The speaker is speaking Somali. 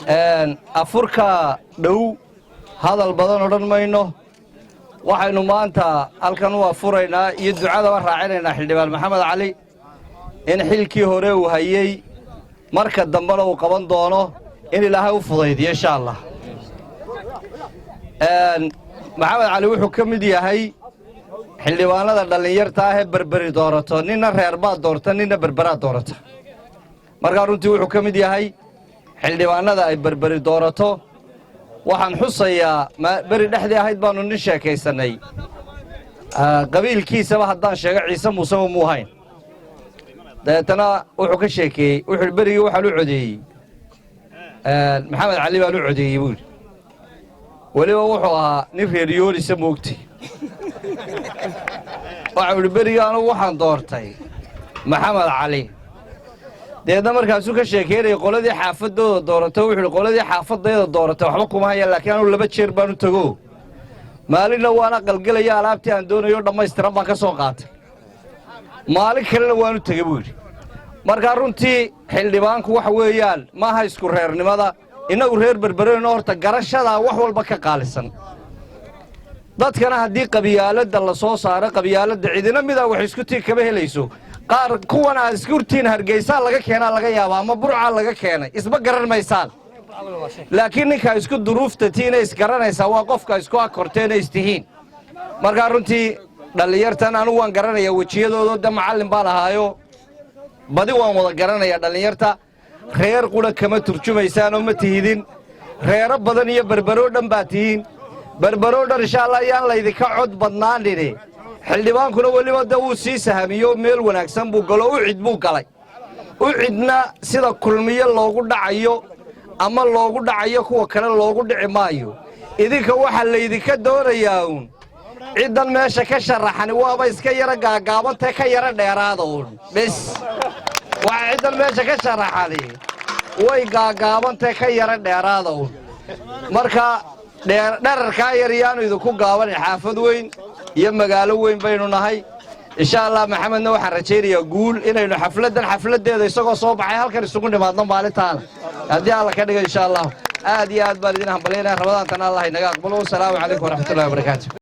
Afurka dhow hadal badan odhan mayno. Waxaynu maanta halkan u afuraynaa iyo ducadaba raacinaynaa Xildhibaan Maxamed Cali in xilkii hore uu hayey marka dambena uu qaban doono in Ilaahay u fudaydiyo, insha Allah. Maxamed Cali wuxuu ka mid yahay xildhibaanada dhallinyarta ah ee Berberi doorato. Ninna reer baad doorta, ninna Berberaad doorata. Markaa runtii wuxuu ka mid yahay xildhibaanada ay Berberi doorato. Waxaan xusayaa, beri dhexdii ahayd baannu nin sheekaysannay. Qabiilkiisaba haddaan sheego, Ciise Muuseba muu hayn. Dabeetana wuxuu ka sheekeeyey, wuxuu yidhi: "Berigii waxaan u codeeyey Maxamed Cali baan u codeeyey," buu yidhi. Weliba wuxuu ahaa nin reer Yoolisa, moogtay. Waxau yidhi: "Berigii anugu waxaan doortay Maxamed Cali." Deedna markaasuu ka sheekeynayay qoladii xaafadooda dooratay. Wuxu yidhi: "Qoladii xaafadayda dooratay waxba kuma hayaan, laakiin anugu laba jeer baan u tego. Maalinna waan aqalgelaya, alaabtii aan doonayo dhammaystiran baan ka soo qaatay. Maalin kalena waanu tegey," buu yidhi. Markaa runtii xildhibaanku waxa weeyaan maaha isku reernimada. Innagu reer Berbereyno, horta garashadaa wax walba ka qaalisan. Dadkana haddii qabiyaaladda la soo saaro, qabiyaaladda cidina midaa wax isku tii kama helayso. Qaar kuwan aad iskurtiin Hargeysaa laga keenaa laga yaaba ama Burcaa laga keenay, isma garan maysaan. Laakiin ninkaa isku duruufta tiina isgaranaysaa waa qofka isku akorteena istihiin. Markaa runtii dhallinyartan anugu waan garanayaa wejiyadoodo de macallin baan ahaayo, badi waan wada garanayaa dhallinyarta. Reer qudha kama turjumaysaanoo ma tihidin. Reero badan iyo Berberoo dhan baa tihiin. Berberoo dhan, insha Allah, ayaan laydinka cod badnaanini. Xildhibaankuna weliba de wuu sii sahamiyo, meel wanaagsan buu galo, UCID buu galay. UCIDna sida Kulmiyo loogu dhacayo ama loogu dhacayo kuwa kale loogu dhici maayo. Idinka waxaa laydinka doonayaa uun ciddan meesha ka sharaxani waaba iska yaro gaagaabantee, ka yaro dheeraada uun bes. Waxa ciddan meesha ka sharaxani way gaagaabantee, ka yaro dheeraada uun. Marka dherarkaa yar yaanu idinku gaabanin. Xaafad weyn iyo magaalo weyn baynu nahay, insha Allah. Maxamedna waxaan rajaynayaa guul, inaynu xafladdan xafladdeeda isagoo soo baxay halkan isugu nimaadno maalintaana, haddii Alla ka dhigo, insha Allah. Aad iyo aad baan idin hambalyaynaya. Ramadaantana Allah inaga aqbalo. Wasalaamu calaykum waraxmatullahi wabarakaatu.